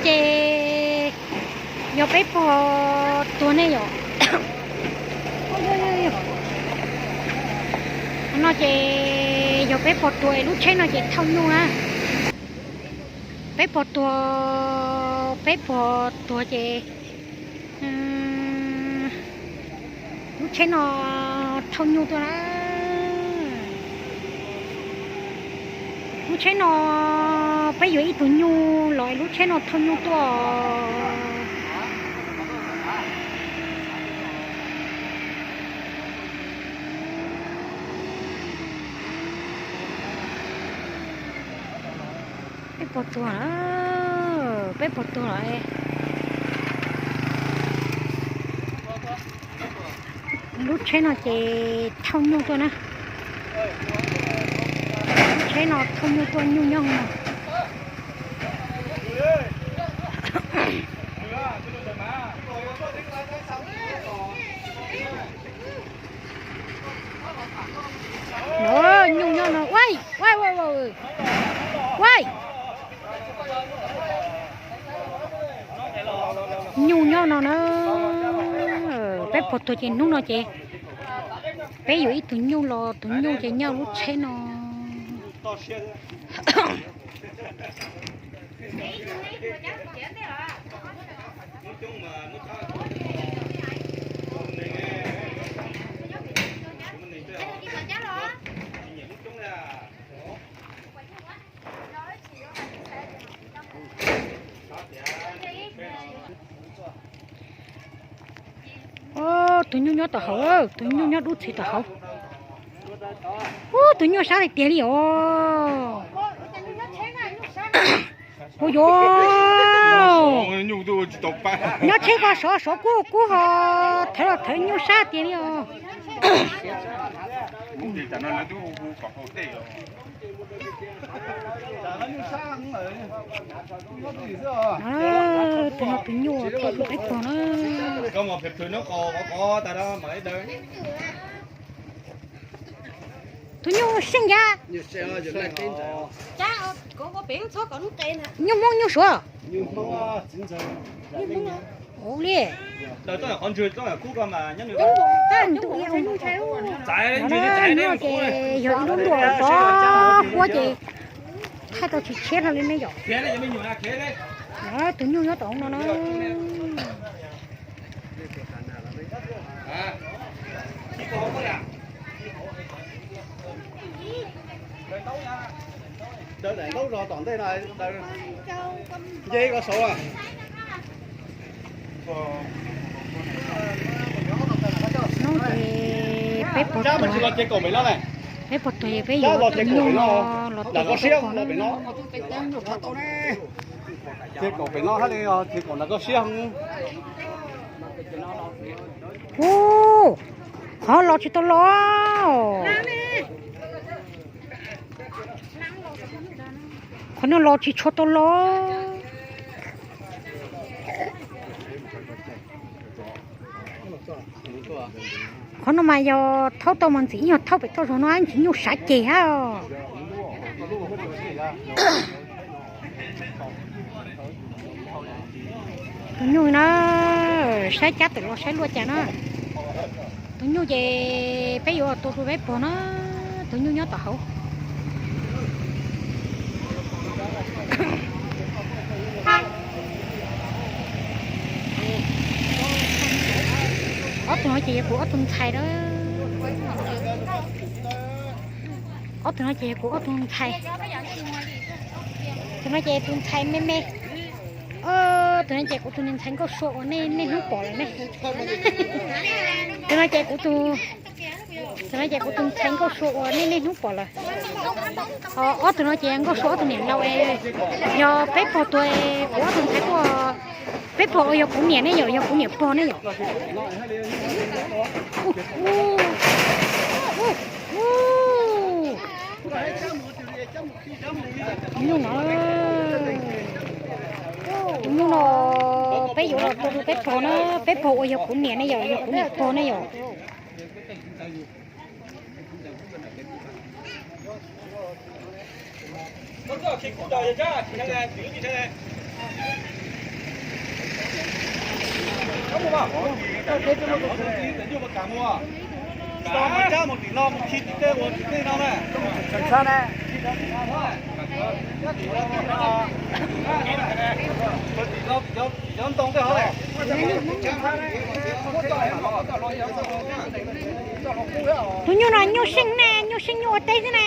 Ces yog peb pog tuag ne yom. No ces yog peb pog tuag es lub tsheb no ces thauj nyuj na. Peb pog tuag, peb pog tuag ces lub tsheb no thauj nyuj tuaj na. Lub tsheb no peb yuav ib tug nyuj los lub tsheb no thauj nyuj tuaj. Peb pog tuag lawm, peb pog tuag lawm. Lub tsheb no ces thauj nyuj tuaj na. Lub tsheb no thauj nyuj tuaj, nyuj nyob no. No, nyuj nyob no. Ua, ua, ua, ua. Nyuj nyob no na. Peb pog tuag ces hnub no ces peb yuav ib tug nyuj los, tus nyuj ces nyob lub tsheb no. Tus nyuj nyob tom hauv, tus nyuj nyob dub txhiv tom hauv. Ub, tus nyuj sab tiag tiag li os. Ua yuav, nyob tsheb ko sov sov kub kub ho thawv los thawv, nyuj sab tiag li os. Tus no tus nyuj thiaj li peb pog na. Tus nyuj seej yam. Nyuj Hmoob nyuj Suav. Ua li. Ntuj, no ces yog ib lub ntuj pov huab ces thaij tau tsis tshiab hlo li ne yom. Tus nyuj nyob tom no na. Daim ntaub zog tom ntej no, nce ko saud. Hnub ces peb pog tuag, peb pog tuag ces peb yuav tus nyuj no los tua pog na. Ces kaum pem no hab li, ces kaum nram koj siab. Ub, qhov los tsis tau los. Qhov no los tsis tshua tau los. Qhov no mas yog thaub tau mas ntxim ib nyuag thaub pem toj zog no ntxim nyuj sav ceg hab. Tus nyuj na, saib cab twm los saib luaj cas na. Tus nyuj ces peb yuav tua rau peb pog na, tus nyuj nyob tom hauv. Ob tug no ces yog kuv ob tug ntxhais na. Ob tug no ces yog kuv ob tug ntxhais. Tus no ces tus ntxhais me me. Tus no ces kuv tus ntxhais nkauj sua uas nej niaj hnub pom lawm ne. Tus no ces kuv tus, tus no ces kuv tus ntxhais nkauj sua uas nej niaj hnub pom lawm. Ob tug no ces nkauj sua ob tug niam laus, yog peb pog tuag, kuv ob tug ntxhais kuj, peb pog uas yog kuv niam ne yom, yog kuv niam pog ne yom. Tus nyuj no, tus nyuj no peb yuav los tua rau peb pog na, peb pog uas yog kuv niam ne yom, yog kuv niam pog ne yom. Tus nyuj no nyuj seej ne, nyuj seej nyuj ua teb xwb ne.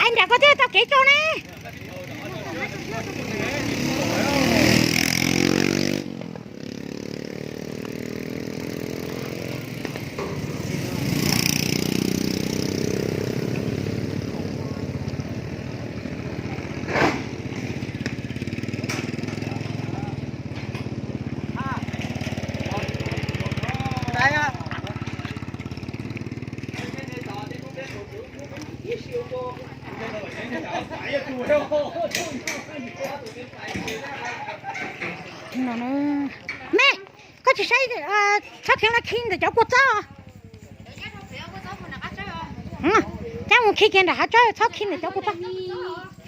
Ai, nram koj thiaj tau kev tso ne. Me, koj tsis saib txhob khiav los khi ntawm cov kua txob. Cab mus khi kiag nram hav tsob, txhob khi ntawm cov kua txob.